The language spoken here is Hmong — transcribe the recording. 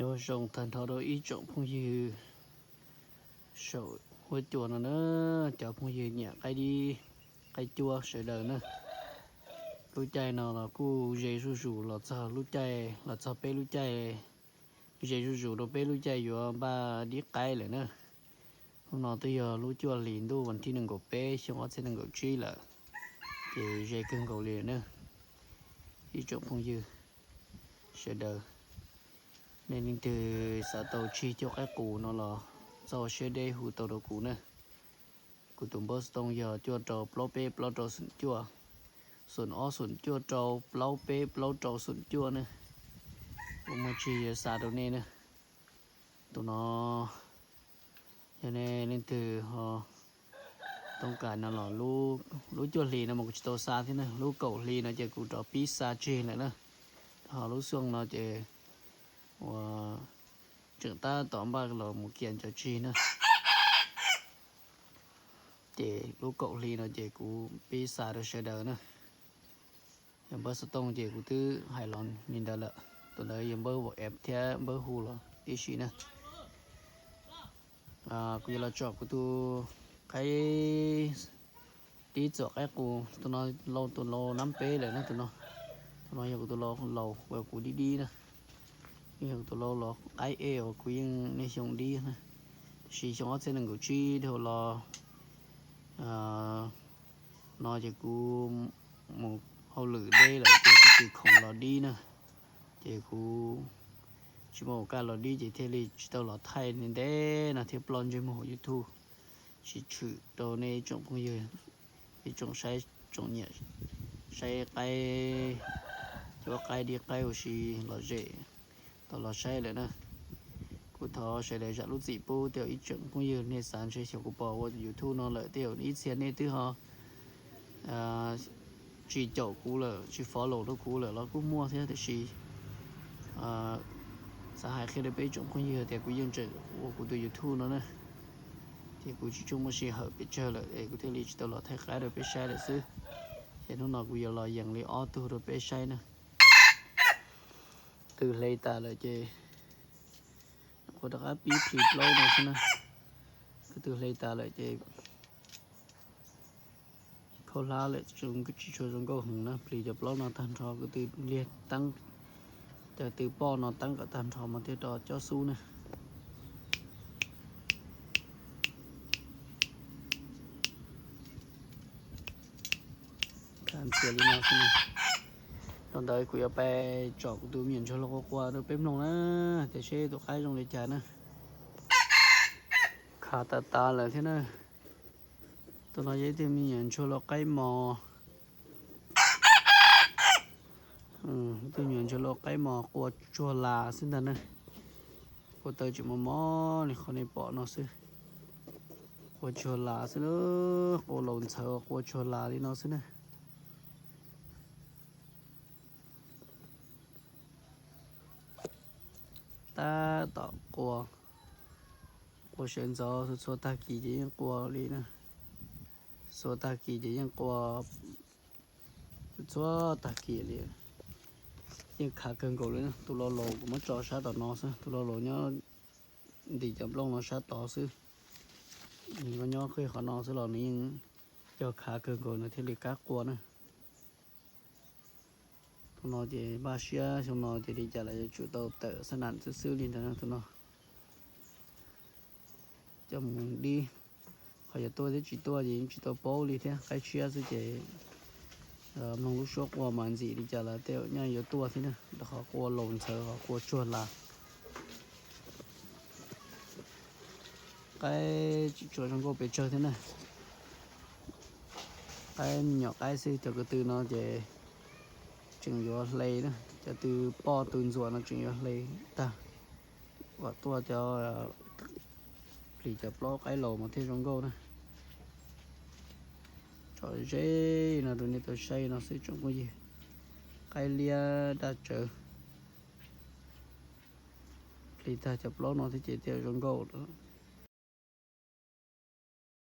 Nyob zoo tag nrho rau ib tsoom phooj ywg saum huab cua no na, cov phooj ywg nyiam qaib dib qaib cuab sawv daws na. Lub caij no los kuj ze zuj zus los txog lub caij, los txog peb lub caij, ze zuj zus rau peb lub caij yuav npaj dib qaib lawm na. Hnub no twb yog lub cuaj hlis ntuj vas thib nees nkaum peb xyoo ob txhiab nees nkaum tsib lawm, ces ze kawg nkaus li na. Ib tsoom phooj ywg sawv daws, nej leej twg xav tau tsig cuaj qaib qus no los txhob siab deb hu tau rau kuv na. Kuv tus npawb xov tooj yog cuaj rau plaub peb plaub rau xoom cuaj, xoom ob xoom cuaj rau plaub peb plaub rau xoom cuaj na. Kuv muaj tsig yuav xa rau nej na. Tus no yog nej leej twg ho toob kas no los, lub cuaj hlis no mas kuv tsis tau xa thiab na, lub kaum hlis no ces kuv rov pib xa tsig lawm na. Ho lub xyoo no ces uas tseem tab tom npaj los mus kiag cov tsig na. Ces lub kaum hli no ces kuv pib xa rau sawv daws na. Yog npawb xov tooj ces kuv twb hais los li ntawd lawm, tus ntawd yog npawb WhatsApp thiab npawb hu los tib si na. Kuv yuav los tsom kuv tus qaib dib txuam qaib qus, tus no laus, tus laus nab peb lawm na tus no. Tus no yog kuv tus laus laus uas kuv dib dib na. Yog kuv tus laus laus qaib ej uas kuv yeej niaj xyoo dib na. Tiam sis xyoo ob txhiab nees nkaum tsib dhau los no ces kuv mus hauj lwm deb lawm ces kuv tsis khoom los dib na. Ces kuv tsis muaj ua kaj los dib ces thiaj li tsis tau los thaij ntev no thiab ploj ntsej muag hauv YouTube. Tsis tshwm rau nej ib tsoom phooj ywg, ib tsoom saib, tsoom nyiam saib qaib, cuab qaib dib qaib ua si lom zem tau los saib lawm na. Kuv thov sawv daws zam lub txim pub, tej zaum ib tsoom phooj ywg nej xav ntshe xyov kuv pom ua YouTube no lawm tej zaum ib txhia nej twb ho tsis caum kuv lawm, tsis follow rau kuv lawm los kuj muaj thiab, tiam sis xav hais qhia rau peb ib tsoom phooj ywg tias kuv yeej tseem ua kuv tus YouTube no na, ces kuv tsis tshua muaj sij hawm pes tsawg lawm es kuv thiaj li tsis tau los thaij qaib rau peb saib lawm xwb. Ces hnub no kuv yuav los yees li ob tug rau peb saib na. Twb hle tas lawm ces kuv rov qab pib plhis plaub no xwb na. Kuv twb hle tas lawm ces khaub hlab lawm, tsis tshua zoo nkauj heev na. Plhis cov plaub no tag nrho kuv twb liag teeb, cov twb poj no teeb kom tag nrho mas thiaj rov cob xub na. Khav ntxias li no xwb na. Rau ntawd kuv yuav pais tsom kuv tus me nyuam ntsuag los qua qua rau peb mloog na, tias seb tus qaib zoo li cas na. Khav tas tas lawm thiab na. Tus no yog ib tug me nyuam ntsuag los qaib mos. Ib tug me nyuam ntsuag los qaib mos qua tsuag las xwb ntag na. Qua taw tseem mos mos li qhov nej pom no xwb. Qua tsuag las xwb, qua laus ntxhawv qua tsuag las li no xwb na. Tab tom qua, qua sawv ntxov, txhua tag kis ces yeej qua li na. Txhua tag kis ces yeej qua, txhua tag kis li. Yeej khav kawg nkaus li na. Tus laus laus kuv muab tso sab tom no xwb, tus laus laus nyob ntim cov nplooj no sab tod xwb. Nws nyob qhov no xwb los nws yeej cog khav kawg nkaus nws thiaj li kam qua na. Tus no ces npaj siab xyoo no ces li cas los yuav tsum tau tawm xab nam xwb xwb li ntawd tus no. Coj mus dib, qhov yuav tuaj thiab tsis tuaj ces yeej tsis tau paub li thiab, qaib tshiab xwb ces mloog lub suab qua mas ntxim li cas los tej zaum nyaj yuav tuaj thiab na, rau qhov qua laus ntxhawv, qhov qua tsuag las. Qaib tsis tshua zoo nkauj pes tsawg thiab na. Qaib me nyuam qaib xwb, cov ko tw no ces tseem yuav hle na, cov tw poj tw ntxuam no tseem yuav hle tag. Kom tuaj cov plis cov plaub qaib laus mas thiaj zoo nkauj na. Tso ze no rau nej tau saib no xwb tsoom phooj ywg. Qaib liab daj tsawv. Plis tag cov plaub no thiab ces thiaj zoo nkauj.